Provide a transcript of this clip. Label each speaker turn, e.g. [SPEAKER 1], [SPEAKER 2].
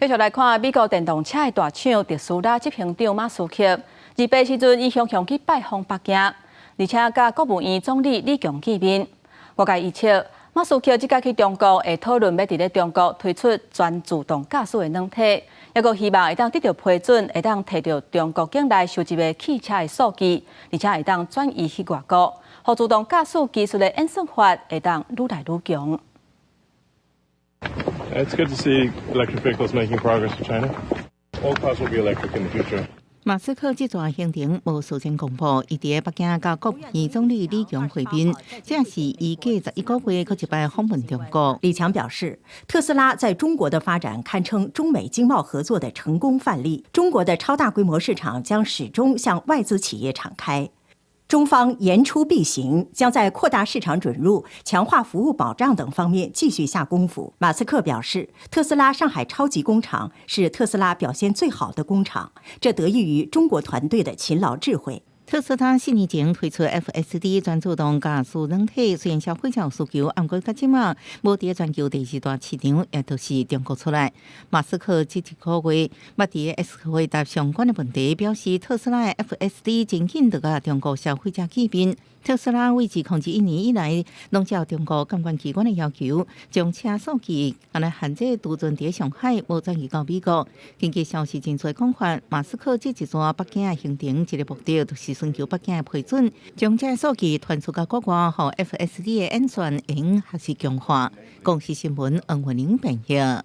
[SPEAKER 1] 繼續來看美國電動車的大廠特斯拉執行長馬斯克，28時陣，伊雄雄去拜訪北京，而且佮國務院總理李強見面。外界預測，馬斯克這擺去中國會討論欲佇咧中國推出全自動駕駛的軟體，猶閣希望會當得著批准，會當提著中國境內收集的汽車的數據，而且會當轉移去外國，予自動駕駛技術的演算法會當愈來愈強。
[SPEAKER 2] It's good to see electric vehicles making progress in China. All cars will be electric in the future.
[SPEAKER 3] 馬斯克這逝行程無事先公布，伊佇北京佮國務院總理李強會面，這是伊隔11個月閣一擺訪問中國。
[SPEAKER 4] 李強表示，特斯拉在中國的發展堪稱中美經貿合作的成功範例。中國的超大規模市場將始終向外資企業敞開。中方言出必行，將在擴大市場准入、強化服務保障等方面繼續下功夫。馬斯克表示，特斯拉上海超級工廠是特斯拉表現最好的工廠，這得益於中國團隊的勤勞智慧。
[SPEAKER 3] 特斯拉四年前推出 FSD 全自動駕駛軟體，雖然消費者有需求，毋過到這馬無佇全球第二大市場，也就是中國出來。馬斯克這一個月捌佇 X 回答相關的問題，表示特斯拉的 FSD 真緊就佮中國消費者見面。特斯拉為2021年以來，攏照中國監管機關的要求，將車數據按呢限制儲存佇上海，無轉移到美國。根據消息人士講法，馬斯克這一逝北京的行程，一个目的就是尋求北京的批准，將這數據傳出到國外，予 FSD 的演算會用學習強化。公視新聞黃文玲編譯。